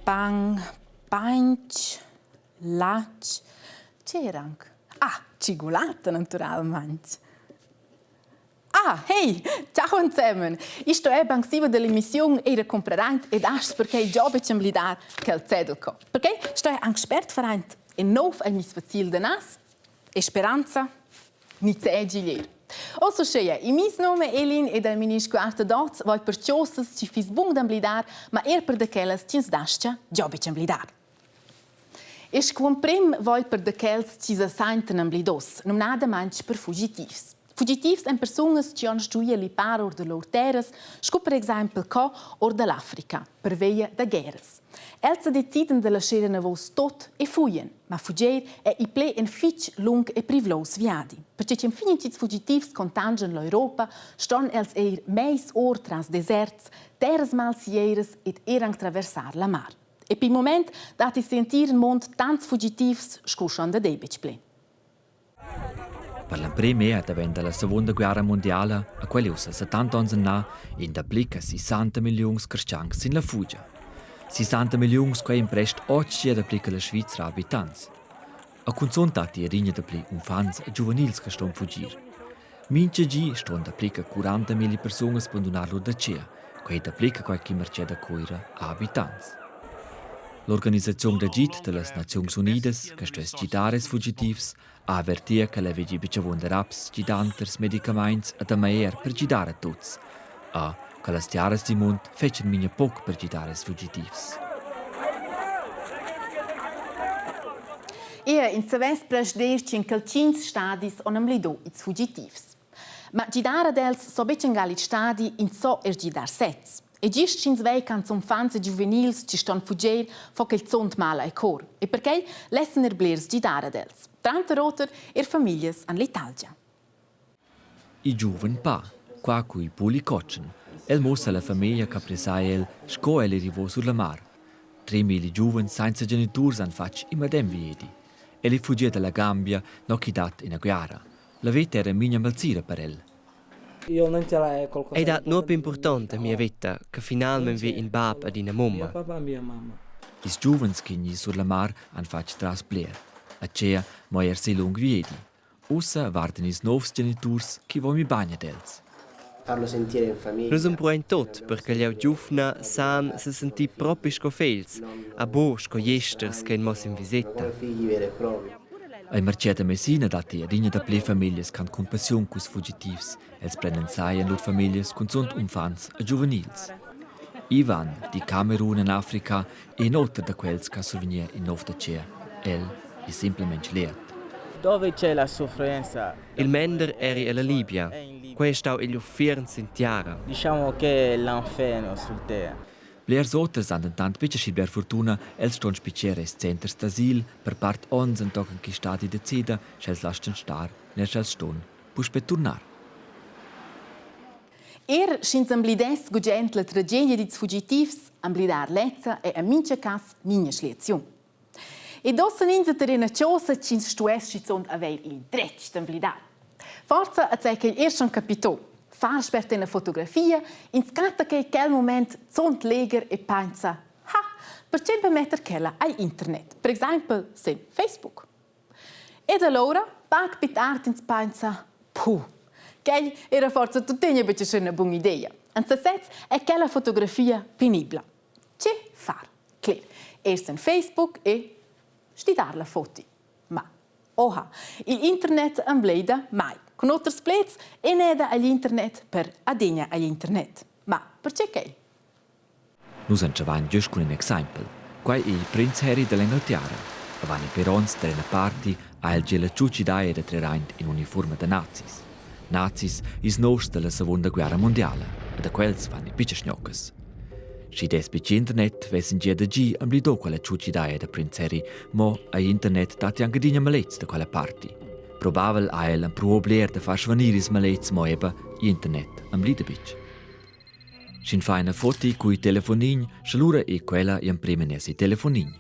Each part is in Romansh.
Pan, painch, latg, che era anc? Ah, tschigulatta naturalmaing. Ah, hey, ciao ensemen! Ich sto eben anc siva dell'emissiun eir a cumprar aint ed ast perquei giò betg emblidar quel cedel co. Perquei sto anc spert far aint in nov al mis facil da nas e speranza nizegi ier. Ossa uscheia, il meis nom è Elin ed al minis quarta d'oz voi per chosas chi fiss bun d'emblidar, ma eir per da quellas chi'ns das-cha giò betg emblidar. E scu emprim voi per da quels chi sa saintan emblidos, numnadamaing per fugitivs. Fugitivs èn persunas chi han stuì lipar or da lur terras, sco per exaimpel co or da l'Africa, per via da guerras. Els sa decidan da lascher enavos tot e fuien, ma fugir è il ple in fitg lung e privlous viadi. Perche ch'infin ch'ils fugitivs contangian l'Europa, ston els eir meis or tras deserts, terras malsieras ed er anc traversar la mar. E per il moment datti sentir in mond tants fugitivs sco schon da betg ple. Per l'emprema era davent la Seconda Guerra mundiala a quella ussa 70 onns ennà in dapli che 60 milliuns cristians sin la fugia. 60 milliuns quei emprest otg dapli che la Svizra abitants. A cunzunt datti adina dapli uffants e giuvenils che ston fugir. Mintga gi ston dapli che 40 milli persunas bandunar lur dacea, quei dapli che quei che martgà da Cuira ha abitants. L'organisaziun d'agid da las Naziuns Unidas che stuess gidar ils fugitivs ha avertì ch'ella vegli betg avunda raps, gidanters, medicamaints e damai er per gidar a tuts. E che las tiaras dil mund fetschien memia poc per gidar ils fugitivs. Ia in savess prest dir ch'in caltschins stadis on amlido ils fugitivs. Ma gidar ad els so betg angal il stadi, ins so er gidar sez. E gist sch'ins vei cants uffants e giuvenils chi ston fugir, fo quel zont mal ai cor. E perquei lessen er blers gidar ad els. Tranter oter er famiglias an l'Italgia. Il giuven pa, qua cul puli cotschen. El muossa alla famiglia ch'ha pressà el sco el ei rivos sur la mar. Tremilli giuvens senza geniturs han fatg il medem viedi. El ei fugia dalla Gambia, no ch'i dat ina guiara. La veta era memia malsira per el. Ei dat nuot pli impurtont en mia veta che finalmein ver in bab ed ina mumma. Ils giuvens ch'ein i sur la mar han fatg tras bler. A tgea mo er siu lung viedi. Ussa vardan ils novs geniturs che von mi bagn ad els. Nus empruein tot per che glieud giuvna san sesentir propi sco fegls, a buc sco jasters ch'ein mo sin viseta. Ei martgà da Messina datti adina dapli famiglias che han cumpassiun culs fugitivs. Els prendan sai en lur famiglias cunzunt uffants e giuvenils. Ivan, di Camerun en Africa, è in auter da quels che ha survegnì in nov da tgea. El è semplamein schliet. Dove c'è la sofferenza? Il mender eri ella Libia. Quei è stau igl uffiern sin tiara. Diciamo che l'inferno sul terra. Blers auters han dentant betg aschi bler fortuna, els ston spitgar els centers d'asil per part onns entochen ch'il stadi decida, sch'els laschan star ner sch'els ston puspei turnar. Er sch'ins emblidess gugent la tragedia dils fugitivs, emblidar lezza è en mintga cass nigna schliaziun. Ed ussa ins tar ina chosa ch'ins stuess schizunt avair il dretg d'emblidar. Forsa è quel er schon capito. Far spert ina fotografia, ins catta che quel moment zont leger e pensa, ha, perche be metter quella al internet, per exempel sin Facebook. Ed alura, pac pli tard ins pensa, puh, quel era forsa tuttina betg una buna idea. En sesez è quella fotografia penibla. Tge far? Cler, er sin Facebook e stidar la foto. Ma, oha, il internet emblida mai. Cun oters pleds, eneda agl internet per adegna agl internet. Ma perche quei? Nus entschavain gest cun in exaimpel. Quai è il prinz Harry da l'Engalterra. Avant in pèr onns tar ina party ha el gia la tschutschi d'aia da trer aint in unifuorma da nazis. Nazis, ils novs da la Seguonda Guerra mundiala. E da quels fan i pitschas gnoccas. Schi dess betg internet, vessen gia da gi amblidò quella tschutschi d'aia da prinz Harry, mo a internet datti anche adina malets da quella party. Probabel ha el empruo bler da far svanir ils malets, mo eba internet amblida betg. Sch'in fa ina foti cui telefonin, sche lura ei quella emprema ner si telefonin.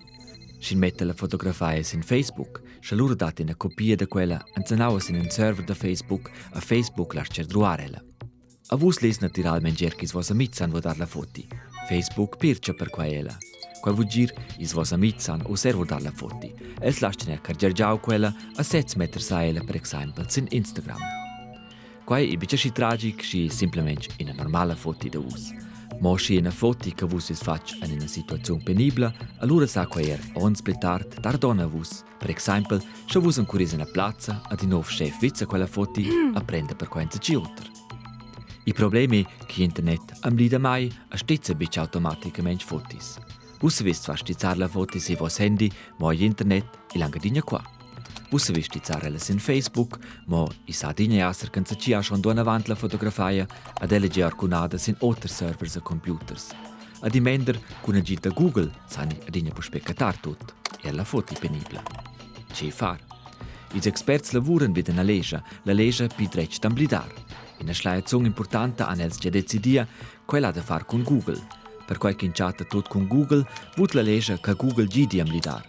Sch'in metta la fotografia sin Facebook, sche lura dat ina copia da quella enzanaua sin in server da Facebook a Facebook lascher druar ella. A vus less naturalmein dir ch'ils vos amitgs han vurdar la foti. Facebook pircha per quei ella. Quai vul dir, ils vos amis san uss er guardar la foti. Els laschan er cargiar giau quella a sez metter sa ella per exempel sin Instagram. Quai è betg aschi tragic, schi simplamain ina normala foti da vus. Mo schi ina foti che vus vus fatg en ina situaziun penibla, allura sa quai er onns pli tard dar donn a vus. Per exempel, sche vus encuris ina plazza ad in nov schef vizza quella foti, a prenda per quai enzatgi oter. Il problem è che internet amblida mai a stizza betg automaticamain fotis. Vus savais zwar stizzar la foto sin vos handy, mo internet è l'angadina qua. Vus savais stizzar ella sin Facebook, mo i sa adina esser che enzatgi ha schon duan avant la fotografia ad ella gia arcunada sin oters servers e computers. Ad imender cun agid da Google sani adina puspè cattar tut, er la foto penibla. Tge far? Ils experts lavuran vid ina lescha, la lescha pi dretg d'amblidar. Ina schleiaziun importanta han els gia decidia, quella da far cun Google. Perquai ch'in chatta tut cun Google, vut la lescha che Google gidi amblidar.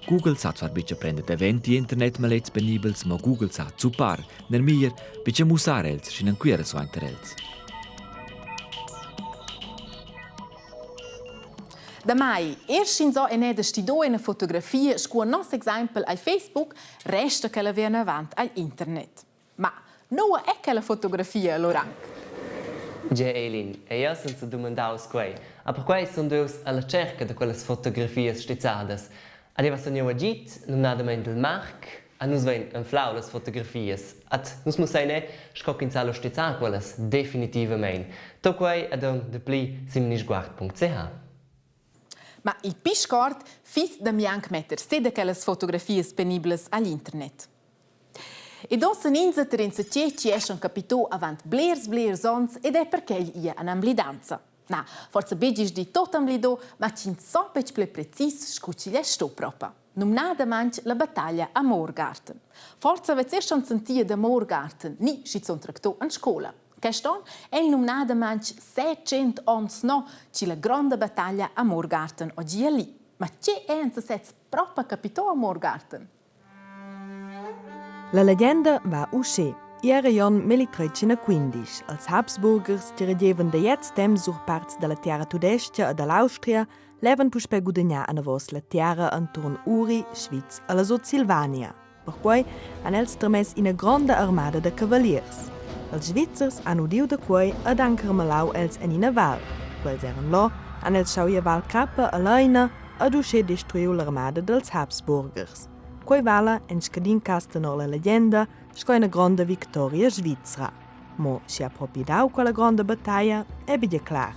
Google sa zwar betg prender davent internet malets penibels, ma Google sa zuppar, ner mir, betg mussar els, sch'in enquira suenter els. Damai, er sch'ins ho eneda stido ina fotografia sco noss exaimpel al Facebook, resta quella vinavant al internet. Ma nua è quella fotografia allura anc? Gie Elin, e jeu sun sedumandaus quei. A perquei sun duius alla tscherca da quellas fotografias stizzadas. Ad ei va sogniu agid, numnadamein dil Marc, a nus vein anflau las fotografias. Ad nus mussein è sco ch'ins sa lu stizzar quellas definitivamein. Tut quei ed aunc dapli sin minisguard.ch. Ma il piscort fiss da mianc metter se da quellas fotografias peniblas agl internet. Ed ossa ins ter insatge chi es schon capito avant blers blers ons ed è perquel ia an amblidanza. Na, forsa betg di tot amblido, ma ch'ins so betg ple precis scu ch'igl è sto propa. Numnadamaing la battaglia a Morgarten. Forsa avez schon sentia da Morgarten, ni schizun tracto an scola. Quest onn è il numnadamaing 700 onns no chi la gronda battaglia a Morgarten ho gia lì. Ma che è en sesez propa capito a Morgarten? La legenda va uschè. I era Jon 1315. Als Habsburgers che regevan da gliez temps sur parts dalla tiara tudestga e dall'Austria levan puspei gudagnar anavos la tiara enturn Uri, Schwyz e la Sutsilvania. Perquei han els tramess ina gronda armada da cavaliers. Els Svizzers han udiu da quei ed han carmalau els en ina val. Quels eran lò, han els schau ir val crappa e laina ed uschè destruiu l'armada dals Habsburgers. Quei vala en scadin cass tenor la legenda sco ina gronda victoria svizra. Mo schi ha propi dau quella gronda battaglia è bia clar.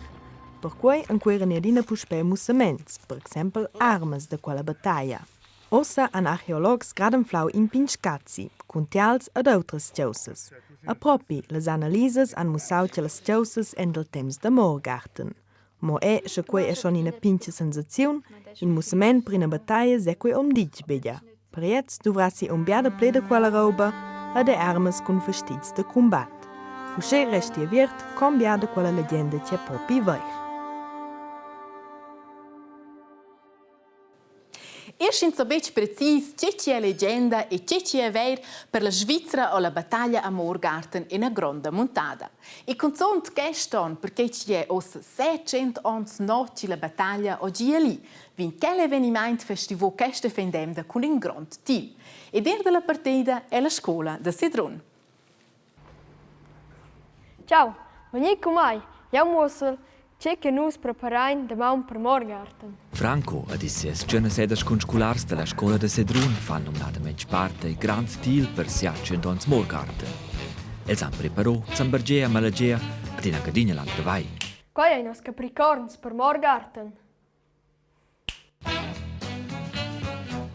Perquei enqueran i adina puspei mussaments, per exempel armas da quella battaglia. Ossa han archeologs grad anflau in pign scazi, cun tials ed outras chaussas. E propi, las analisas han mussau che las chaussas ein dal temps da Morgarten. Mo è, sche quei è schon ina pintga sensaziun, in mussament per ina battaglia se quei om ditg beglia. Per jetzt duvrassi um bia da ple da quella roba ed è armas cun fastizs da cumbat. Uschè resti aviert con bia da quella legenda che è propi vair. Er sch'ins sa betg precis tge che è legenda e tge che è vair, per la Svizra ho la battaglia a Morgarten ina gronda muntada. E cunzunt quest onn, perché chi è ussa 700 onns no chi la battaglia ho gia lì, vegn quel evenimaint festivo questa fin d'emda cun in grond til. Ed er dalla partida è la scola da Sedrun. Ciao, vegni cun mei, jau muossel tge che nus preparain damaun per Morgarten. Franco ed ils ses giuvensedas conscolars dalla scola da Sedrun fan numnadamein parte il grand stil per siat ons Morgarten. Els han preparo zambergea, malagea ed ina gadina l'altra vai. Quai ein nos capricorns per Morgarten.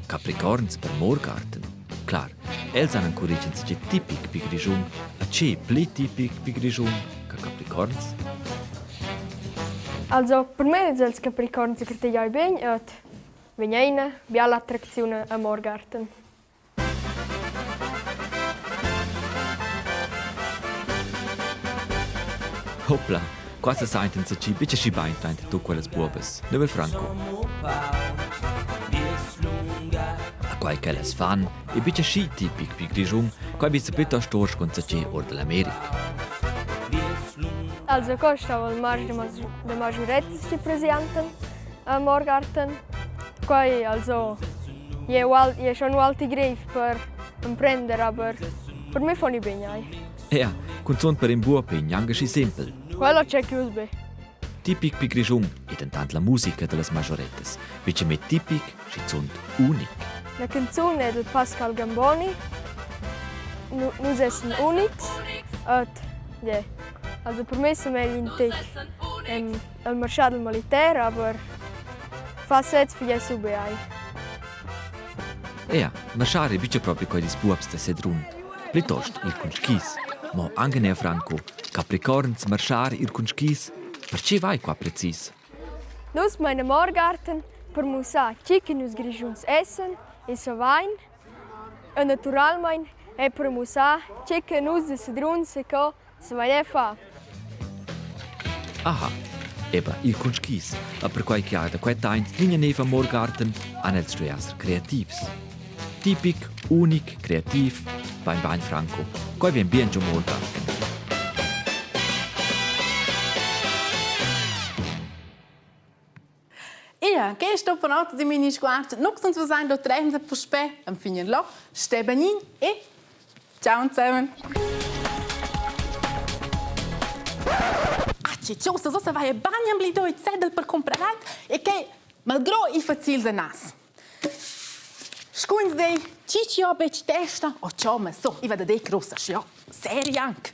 Capricorns per Morgarten? Clar, els han encurich enzatgei tipic pi Grischun. A tgei pli tipic pi Grischun che capricorns? Also, per me els capricorns gartegiai bein et vegn eine biala attracziun a Morgarten. Hopla, qua sa saintan chi bicha schi bain daint tut quellas buobas, ne be Franco. A quai ch'ellas fan è bicha schi tipic pi Grischun, quai visa piuttost or sco insatge or da l'America. Also qua stava il marsch da majurettes che presiantan. a Morgarten. Quai also je ual je schon ualti grev per emprender, aber per me foni ben ai. Ea, cunzunt per in buob è gnanca schi simpel. Quello c'è chius be. Tipic pi Grischun è dentant la musica dallas majorettes, vece me tipic, schizunt unic. La canzun è del Pascal Gamboni. Nu, nus essen unics. Et, yeah. Also per me sumeglia in tec en el marschà del militer, aber fa sez figlia su be ai. Ea, marschar è buca propi quei dils buobs da Sedrun. Plitost ir cun skis. Mo angenea Franco, Capricorns marschar ir cun skis, perche vai qua precis? Nus mein a Morgarten per mussar chi che nus Grischuns essen e savain e naturalmein è per mussar che che nus da Sedrun se co savain er far. Aha, eba ir cun skis, a perquai che ha da quei temps nigna neiv a Morgarten, han els stuiu esser creativs. Tipic, unic, creativ, bein bein Franco, quei vegn bien giu Morgarten. Ia, che sto per not di mini sguard, nux uns vesain do trenta puspè am fignen lo, ste benin e ciao zusammen. Ah, ciciosa, so se vai bagn am doi cedel per comprar e che malgrò i facil da nas. Scuns dei, chi chi ho betg testa, o ciò, ma so, i va da dei grossa, schi ho, seri anc.